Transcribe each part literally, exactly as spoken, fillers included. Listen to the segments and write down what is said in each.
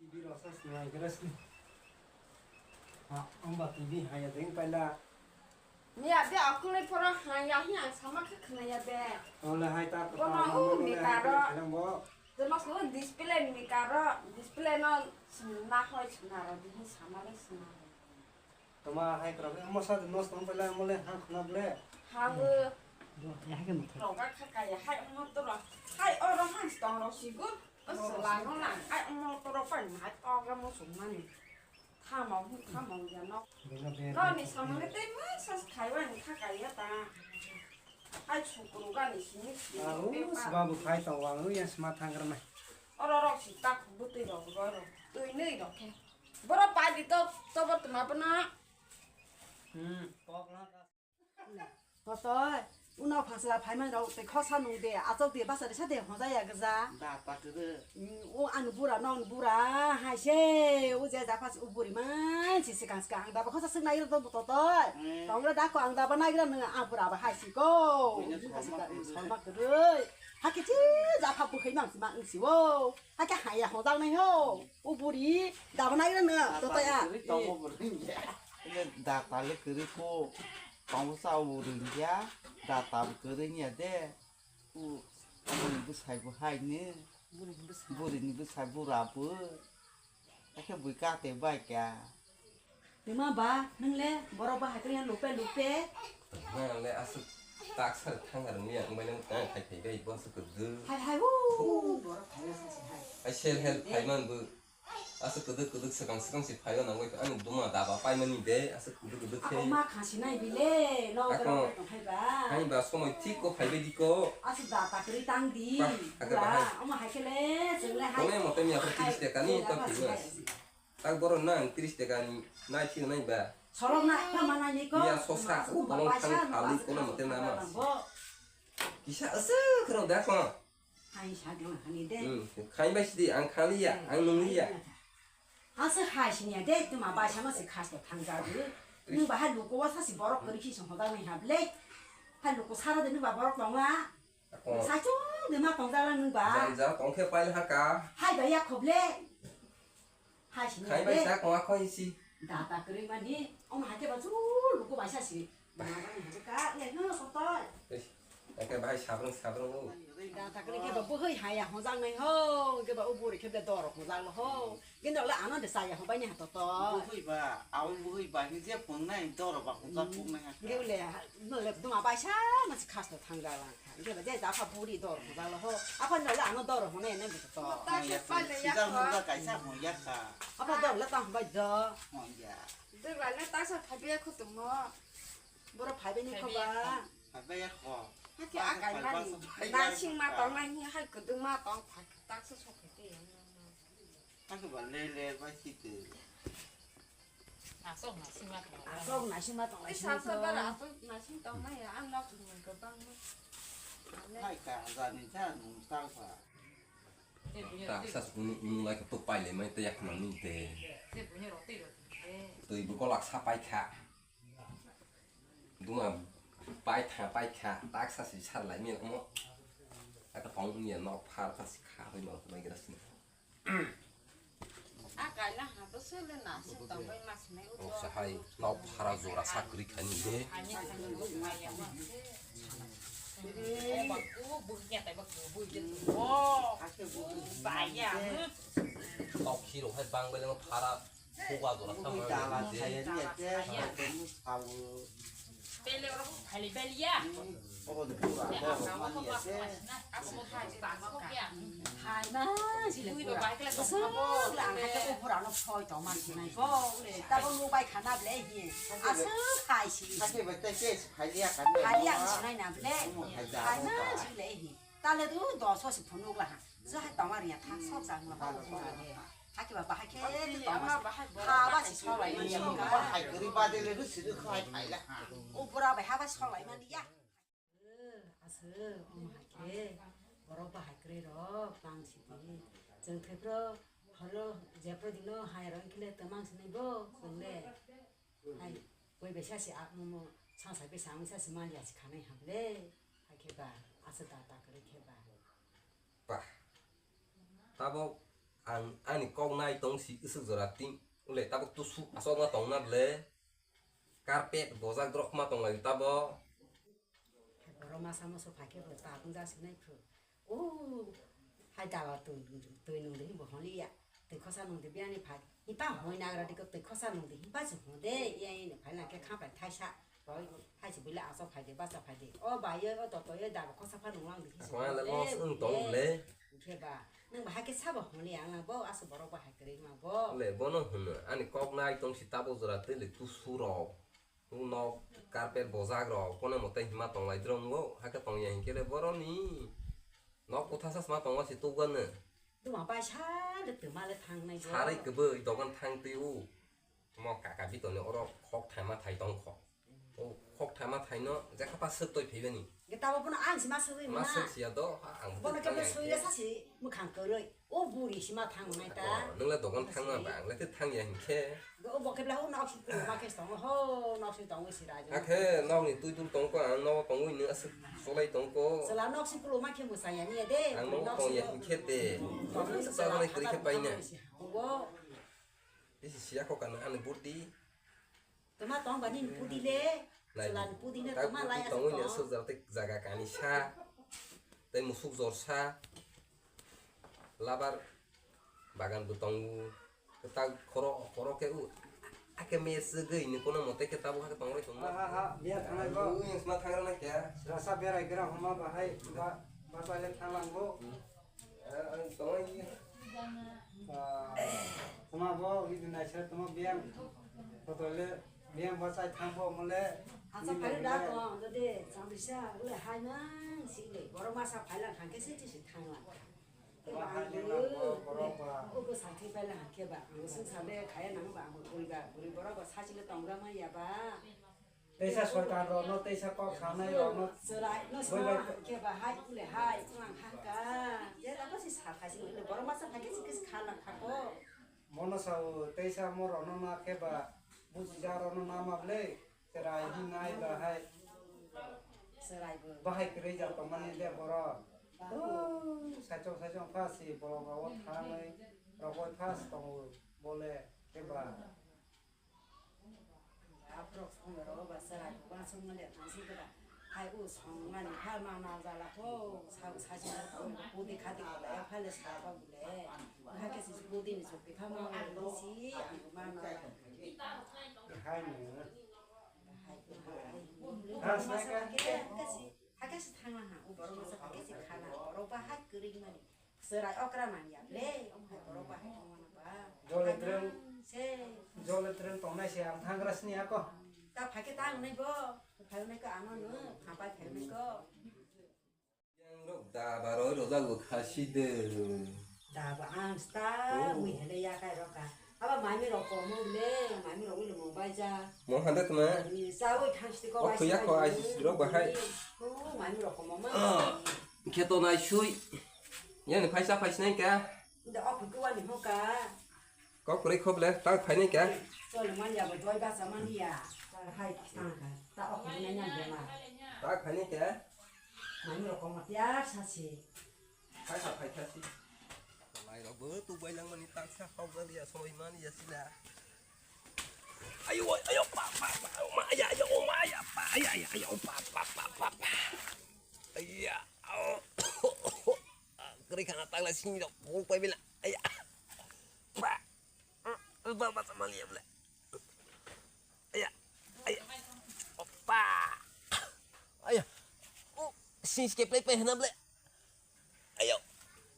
T V rok sa sinai gra sini. Ha, amba T V haya deng paila. Miya de akulai pora haya hi ang sama khe khna ya de. Ole hai ta. Bono u mikaro. Bo. Jono so display mikaro, display no sina hoi sina ro di sama le sina. Toma hai kra mo sa no song paila mo le ha khna ble. Ha bu. Bo ya ke mo. Roga kha kaya hai mo to ro. Hai oro han stong ro sigur. Aswlano lang, ai, omo toro pai mai togra muchungmani. Tamo, tamo ya no. Noni samani tei masa khaiwani kha kaiya ta. Ai, sukuru gani sini sini. Babu khai tongo, ang ya sma thangrwnai. Oro rok si tak butwi rok, oro twi nei rok khe. Boro pai di to, to bo tma bana. Hmm, kok na ka. Totoi, uno phasla phaimani rok tei khosa nung de, achok de, basa de, sa de, hoja ya gja. Da, patrwrw. Mm, o ani bura, non bura, hai se, o je japhas, o buri man, si sikang sikang, ang daba khosa sik naigra to, totoi. Eh. Tongra da ko, ang daba naigra nung, a bura ba hai si ko. Buino sorma kwrwi. Sorma kwrwi. Hake chi, japha bukhai mang si mang si o. Hake haya hojak nai ho. O buri, daba naigra nung, totoi a. Patrwrw tongo buri ya. Ile da tale kwrwi ko. Tongsa o rwngya, da tab kwrwngya de. U, aboni bwsai bo hai ne. Buri ni bwsai. Buri ni bwsai bura bo. Akhe bui ka te bai ka. Nima ba, nung le borok ba hai kwrwngya lupe lupe. Nang le aswk tak sar thang ar ni ang bai nang tang khai khai bai bo aswk kwdw. Hai hai hu. Borok khai sa si hai. Ai self help khai man bo. Aswk kwdwk kwdwk swkang swkang se phaio nangwi ani duma daba paimani de aswk kwdwk kwdwk khe. Ako ma kha sinai bile, no. Ako tong phai ba. Hai ba somoi thik ko phaibai di ko. Aswk da ta kwrwi tang di. Bah, aga bura, bahai. Omo hai khe le, chwng le hai. Tole mote miya ko tiris taka ni to phai phai. Tak boro nang tiris taka ni nai thik nai ba. Sorok na kha ma nai ni ko. Miya sosa, ma, u bolong paisa thang no khali aswk kono khaswk mote khaswk nama. Khaswk bo. Kisa aswk kheno da ko. Hai sa dong hani de. Hmm, khai bai sidi, ang khaliya, ang nungliya. Aswk hai sinya de, tuma bai sama se khas to thang ja du. Nung bahai luku wa sa si borok kori khi song hoda nai ha ble. Hai luku sara de nung ba borok tong la. Ako. Sa chung de ma tong ja la nung ba. Jang ja tong khe pai ha ka. Hai ba ya khob le. Hai sini khai bai de. Sa kong akhoi si. Da ta kwrwi mani, om hai khe ba chu luku bai sa si. Ba. Ma ba ni hai ka le no so toi. Eish, eke bai sabrang sabrang o. Da ta kwrwi khe ba bwhwi haya hojak nai ho, khe ba o buri khe ba dor hojak lo ho. Khe no le ano de saya ho bai ni ha to to. Bwhwi ba, au bwhwi ba ni je pung nai dor ba hojak pung nai ha. Khe le no le duma bai sa ma si khas to thang ja lang. Hingke ba je japha buri dor hojak lo ho. Apha no le ano dor hone ne buto to. Ta se pa le ya. Sida ko. Hongja kaisa hongya ka. Apha dor le ta hongbai do. Hongya. Dor ba le ta sa phabi ya khutum mo. Boro phabi ni ko ba. Phabi ya ko. Hake akai mani. Nasing ma tong nai ni hai kudung ma tong phak ta sa sok te ya. Ang ba le le ba si te. Asok nasing ma tong. Asok nasing ma tong. Ai sa sa bara asok nasing tong na ya ang nok ni ko bang. Hai ka za ni za nung ta sa. Ta sa unu unu lai ka to pai le mai te yak ma ni te. Te bu ni ro te ro te. Twi bu ko lak sa pai kha. Duma pai kha pai kha tak sa si sar lai mi mo. Ata pang ni nok phar ta si kha hoi ma mai gra si. A kaila ha to sele na se tongbai mas ne o. O sahai nok phara jora sakri khani de. Ani khani o maya ma se. O ba ku bu ya tai ba ku bu ya. O ba ya. Nok hiro hai bang bele phara. Buga jora sama dala de. Chaya ni ete, chaya ni ete. Pele oro ko khali belia. Obo de pura. Abo ko mani ko ete. Asuk hai ba ko ya. Hai na, sile pura. Asuk lang hai ko pura no phoi to man sinai ko. Ule ta ko nu bai khana ble hi. Asuk hai si. Hai ke bai te ke hai ya kan. Hai ya sinai na ble. Hai na sile hi. Tale du dos ho si phunuk la ha. Sa hai tongma riya thang sok jang ma ha. Hake ba bahai khe tongma. Ha ba si sok lai mani ya. Bahai kari ba de le ru si ru khai khai la ha. O bura bai ha ba sok lai mani ya. Aswk, omo hai khe borok bahai kwrwi rok tang si di. Chwng thwipro holo jepro dino hai rok khe le twmang sinai bo chwng le. Hai koi bai sa si a momo sa sai bai sa wngsa si man ya si khanai ham le. Hai khe ba aswk da ta kwrwi khe ba. Bah. Tabok Ang ani kok nai tong si usuk jora ting. Ule tabuk tusu asok ma tong na ble. Carpet bojak drok ma tong lai tabuk. Borok masa musu phai khe bo tabung ja sinai phu. O hai dawa twi, twi nung de bo holi ya. Twi khosa nung de biyani phai. Hipa hoi nagra dikok twi khosa nung de hipa se hon de. Iya ini phai na khe kha phai thaisa. Roi hai se buila aso phai de basa phai de. O bai o toto ye dawa khosa pha nung lang de. Ako ang le los wng tong le. Khe ba nang ba hai khe sabo holi ang lang bo aso borok ba hai kwrwi ma bo. Le bono hwnwi ani kok nai tong si tabuk jora twi le tusu rok. Nok carpet bojak rok kono mote hima tong lai drong go, hakhe tong ya hinkhe le boroni nok kotha sa sma tongo se tubgano. Tuma bai sa le tuma le thang nai bo. Sari kwbwi dogan thang twi o. Mo kaka bitoni oro khok thaima thai tong kho. O khok thaima thai no jekha pa suk toi phibani. Ge tabo bono ang si ma sugwi ma. Ma suk siya do, ha, ang bono kebo sui sa si mukhang kwrwi. O buri si ma thang nai ta. Nung le dogan thang ma ba, ang le te thang ya hinkhe. O bo kebla o nok si ma khe tong ho, nok si tong si ra. Akhe nok ni tui tul tong ko, ang nok tong wi nung asuk solai tong ko. Sela nok si kulo ma khe musa ya ni de. Ang nok tong ya hinkhe de. Sa solai kri khe pai na. Bo. Isi siya ko kan ani burdi. Toma tong bani pudi le. Nai. Sela ni pudi ne toma lai asuk tong. Tei jaga kani sa. Tei musuk jor sa. Labar bagan bo tongo. Kwtal khoro, khoro khe u. Ake me swgwi ni kono mote khe tabuk hakhe tong roi tong. Ha, ha, ha, biya thangnai bo. U yang sma thangra na kya? Rasa berai gra homa bahai ba, ba toilet thanglang bo. Hmm. Eh, ang tong ai. Ba, toma bo, ini naisar toma biang. Botol le biang ba chai thang bo mole. Asa phai da to, do de, chang bisa, le hai nang si le. Borok masa phai lang thang khe se ti si thang lang. Ba hai le lang bo, borok ba. O bo sa thai phai lang khe ba. Ang sung sa le khaya nang ba, ang buri ba, buri borok ba sa si le tong ga ma ya ba. Teisa soitan rokno, teisa kok sanai rokno. Chwrai no sma khe ba hai ule hai wng hangka. Je ta bosi sa thai sini borok masa thai khe sikis khala thako. Mono sao teisa mo rokno ma khe ba buji ja rokno ma ma ble. Chwrai hi nai ba hai. Chwrai bo. Bahai kwrwi ja tongmani de borok. Saichong saichong pha si borok rok thanai rok pha si tongo bole khe ba. Aphuru songwrok ba chwrai bo uansukmani thangsing kwda. Hai o songmani pha ma ma jala kho, sa, sa, sa, pudi khati kho, ya phale sa ba bule. Hakhe si pudi ni chukti pha ma ma si, ang ma ma. Hai no. Hai, hai. Hakhe si thangla ha, o borok masa hakhe si khala, borok ba hai kwrwi mani. Chwrai okra nang ya ble, omo hai borok bahai tongmani ba. Jole tren, se. Jole tren tongnai se ang thangra sini ako. Ta phai khe ta wngnai bo, phai wngnai ko ano no, phapai phai wngnai ko. Yang rok da baroi rojak bo khasi de. Da ba ang sta, oh, mui hele ya kai roka. Aba mami rok komo le, mami rok ulo mo baija. Mo hande tma. Ni sawi thang sti ko. O baisa khuya ko bai. Ai si rok bahai. Oh, mami rok komo ma. Ah, kheto nai sui. Yani phaisa phaisnai ka. Da ok ko wani hoka. Kok kwrwi khop le, tak phainai ka. Chol man ya bo doi basa man ya. Hai tang ka. Ta ok ko nai nyam de ma. Tak phainai ka. Mami rok komo tiar sasi. Phai kha, phai kha si. Lai rok bo tu bai lang mani tak sa hok gal ya soi man ya sila. Ayo, ayo, pa, pa, pa, o ma, ya, ya, o ma, ya, pa, ya, ya, ya, o pa, pa, pa, pa, pa. Aya, oh. Kri khana tang la sing rok, bol pai bila. Aya. Pa. Ba, ba, sama liya bila. Aya, aya. Opa. Aya. Oh, sing skip play pai hana bila. Ayo.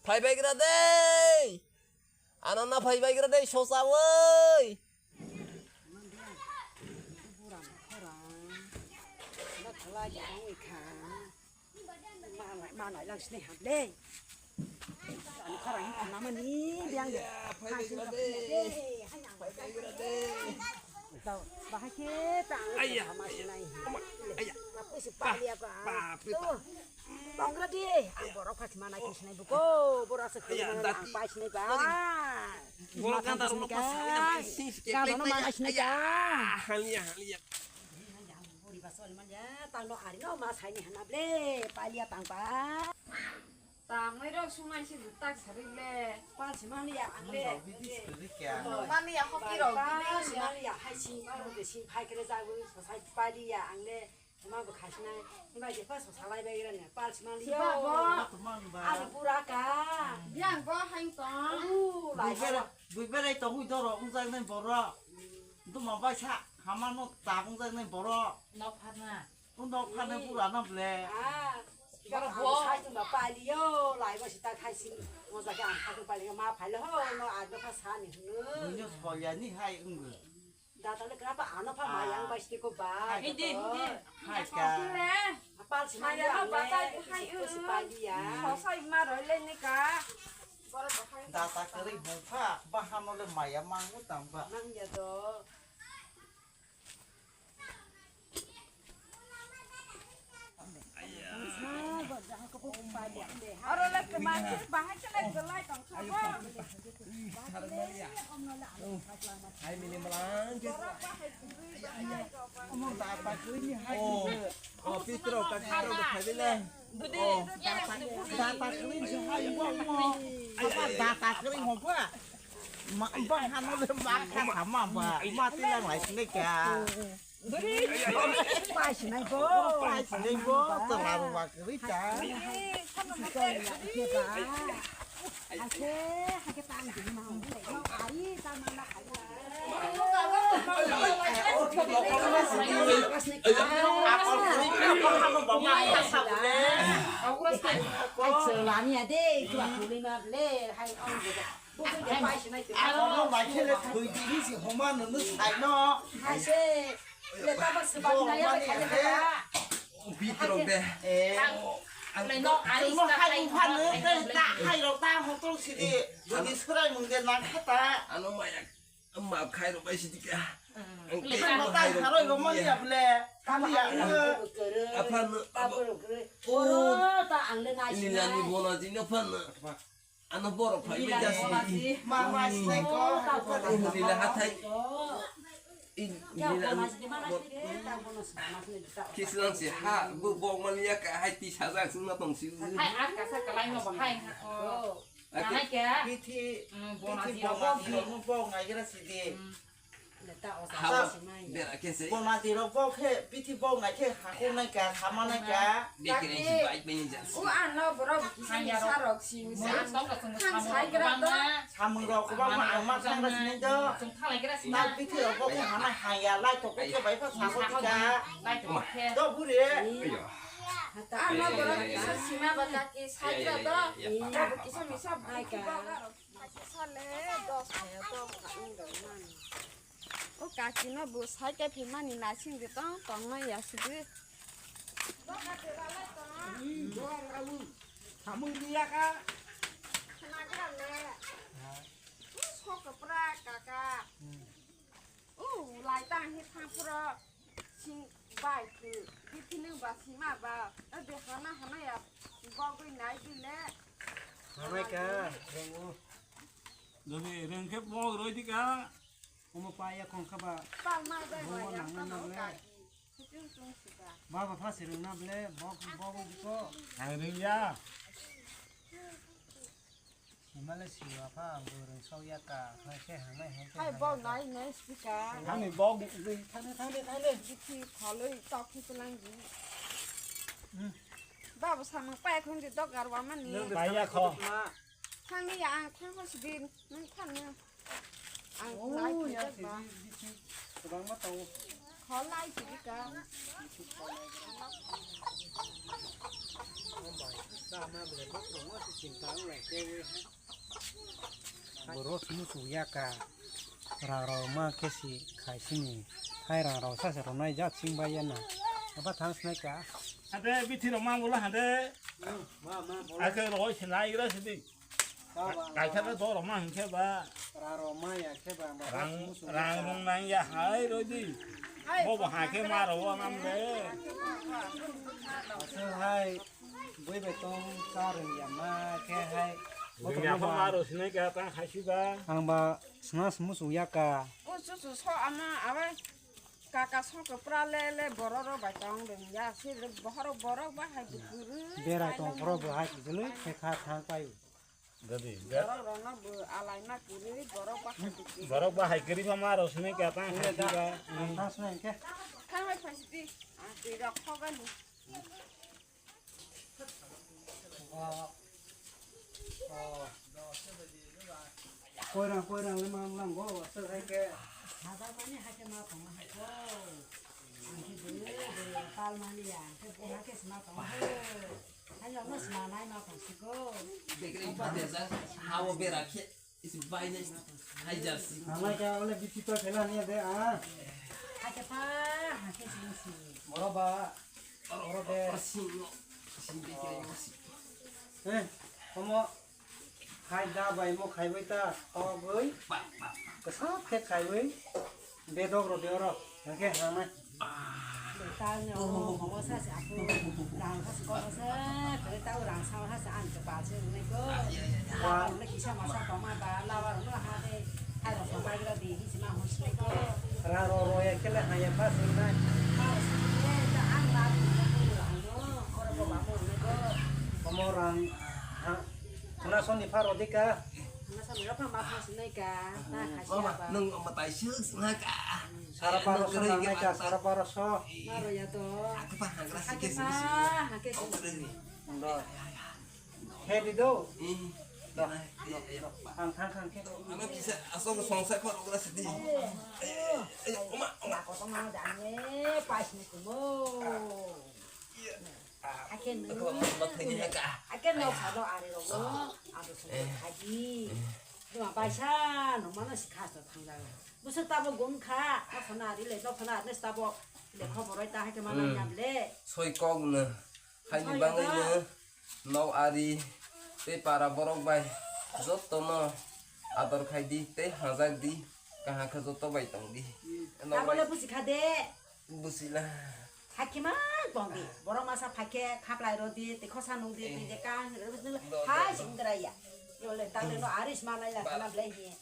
Phai bai gra de. Ano na phai bai gra de, sosa woi. Manai, manai lang sini ham de. Ang khorang hi nama ni biang de. Ya, phai bai gra de. Phai bai gra de. Tau, bahai khe ta ang. Aya, ama aya. Sinai. Ama, aya. Aku si pa dia ko. Pa, pa, pa. Tuh. Tongra di, ang borok pha thima nai khe sinai buko, borok aswk thima nai ang pai sinai ba. Borok ganda rok no pa sawi na pai sing sing. Ganda no ma nai sinai ka. Halia, halia. Buri ba soli man ya, tang no ari no ma sai ni hana ble, palia tang ba. Tamni rok sumai si tak sari le. Pal si mani ya ang le. Bidi sari kya? Mani ya hoki rok. Pal si mani ya hai si ma rok si phai kre ja wi so sai pali ya ang le. Ma bo khasnai. Ni bai je pa so salai bai gra ne. Pal si mani yo. Ani pura ka. Biang bo hain tong. U lai. Bui berai tong hui doro ungjak nai borok. Duma bai sa hama no tabung jak nai borok. Nok pharna. Nok pharna pura no ble. Ah. Borok bo. Sai tong ba pali yo lai ba si ta khai si. Mo ja ke ang khai pali ma phai lo ho no a do kha sa ni hunu. Bunyo solya ni hai ungu. Data le kra pa ano pa ma yang bai si ko ba. Hindi, hindi. Hai ka. Apal si ma ya ba tai hai u. Ko si pali ya. Sosai ma roi le ni ka. Data kari bungkha bahano le maya mangu tamba. Nang ya do. Oro le kemang khe bahai khe le gelai tong kha bo. Hai mili malang khe. Omo data kari ni hai. Oh, pitro ka pitro ka phai bele. Dudi. Data kari ni hai bo mo. Apa data kari mo ba? Ma ba hano le ma kha sama ba. Ma tilang lai sini kya. Pai sinai bo. Pai sinai bo, tela ruwa kwrwi ta. Ake, ake tang di ma. Ai, ta ma na khai. Ai, selani ade, tu aku lima ble, hai on. Abo mai khe le thwi di hinwi si homa nwnwi sai no. Hai se, le tabok se bak na ya le khai le kha. Bitrok de. Eh. Ang le no ari sa khai phano te ta hai rok ta hotor si di. Ani surai mung de nang kha ta. Ano maya ma khai rok bai si di ka. Ang le ta no ta haroi ro mani ya ble. Kali ya. Aphan. Oro ta ang le nai si nai. Nilani bona jino phan. Ano borok phai bai jasni. Ma, ma, sinai ko. Nila hathai. Nila. Kislang si ha, bu bok mani ya ka hai ti sajak sung na tong si. Hai, ar kasa kalai no bahai ha ko. Ake. Hai ke? Bithi, bithi bok ngai gra si di. Hawa bera khe se. Bonati rok bo khe bithi bok nai khe hakung nai ka, sama nai ka. Bekre si bai bai ni jas. U ano borok kisa kisa rok si. Ang sai gra do. Samung rok ko ba ang ma sang ra sini do. Na bithi rok bo khe hana haya lai to ko khe bai pha sa ko ka. Do bure. Ano borok kisa sima ba ka ki sai gra do. Kisa misa bai ka. Sale dos kaya to ang dong mani. O kaki no bo sai kai phi mani naising de tong tong mai ya sidi. Samung dia ka. Nagra le. Sok pra kaka. O lai tang hi thang phuro sing bai khu bithi nung ba sima ba o de hana hana ya bogwi nai di le. Hana ka rengu. Doni rengkhe bog roi di ka. Omo pa ya khong kha ba. Pal mai bai bo wa ya nang na le. Ba ba pha si rung na ble bog bogwi di ko. Ang rung ya. Himale siwa pha ang bo rwngsok ya ka, hai khe hangnai, hai khe hai bo hangnai. Nai nai speaker. Thani bo thani thani thani. Bithi kholoi tok hi pelang di. Hmm. Babo samung pai khon di dok garwa mani. Nang bai ya kho. Thangni ya ang thang kho sidin, nang thang na. Ang lai ya ba. Kwbangma tongo. Kholai sidi ka. Borok muchung ya ka. Rang rok ma khe si khai sini. Hai rang rok sa se rwnai jak sing bai ya na. Aba thang snai ka. Hade bithi rok ma bula hade. Ma ma bula. Ake roi se nai gra sidi. Kaisa le doro ma hingke ba. Rang rong ma ya khe ba, ba rang, rong nang ya hai roi di. Bo bo ha khe ma ro wa nam de. Asal hai bui betong sa reng ya ma khe hai. Reng ya ma ro sinai ka ta khai si ba. Ang ba sna smu su ya ka. O su su so ama awa. Kaka songkhe pura le le borok rok bai tong dong ya, se borok borok bahai bwkhe rwi. Berai tong phoro bo hai kwchwlwi khe kha thang pai. Dadi, ber- Borok rok no bo alai ma kwrwi borok bahai bwkhe. Borok bahai kwrwi ma ma rok sini khe tang hai da. Tang sini khe. Thang hai phaisi di. Ah, twi rok khogani. Koirang, koirang le mang lang go, aswk hai khe. Sajak mani hai khe ma tong hai ko. Ang khe bwrwi, bwrwi tal mani ya, ang khe bo hai khe se ma tong hai. Hai no sma nai ma tong si go. Bekri pha de sa, hawo bera khe. Isi bai nai hai jersey. Hamai ka ole bithi to khela niya de a. Hake pa, hake sing sing. Moro ba, moro de. Sing no, sing de kiri no si. Eh, komo khai da bai mo khai bai ta, to goi. Pa, pa, pa. Kesap khe khai bai. Bedok rw de oro, hwnkhe hwngnai. Tal ni omo omo sa se aku rang sa se kok sa, kare tau rang sa ha se ang kepal se wngnai ko. Wa. Ang le kisa masa tongma ba lawa rok no ha de, hai rok sa pai gra di hi se ma hon se ko. Rang rok rw ya khe le ha ya pa se wngnai. Ha se ta ang la ni ko rang no, oro bo ba mo wngnai ko. Omo rang ha, khna soni pha rw di ka. Khna soni rok pha ma pha se nai ka, na kha se Mama, ba. Nwng omo tai se wngnai ka. Sara paro so nangnai ka, sara paro so. Maro ya to. Hake pa hagra sike sike sike. Hake pa, hake sike. Ndo. He di do. Eh, do. Ang thang thang khe. Ano kisa asok songsa ko ogra sidi. Eh, eh, oma, oma. Ako to ma jane, pais ni kumo. Iya. Hake nung. Ako ma thani haka. Hake no sado ari rogo. Ado songsa haji. Duma paisa no mano sikha to thangjago. Bwswk tabuk gun kha, nok phano ari le, nok phano ari le tabuk le khobor oi ta hai khe ma nang ya le. Soi kok no, hai ni bagwi no, nok ari, tei para borok bai, joto no ador khai di, tei hajak di, kaham khe joto bai tong di. Nok bai. Tabuk le busi kha de. Busi la. Hakhe ma tong di, borok masa phai khe khaplai ro di, tei khosa nung di, tei je kang, hai sing dra ya. Yo le ta le no ari sma nai la khana ble hi.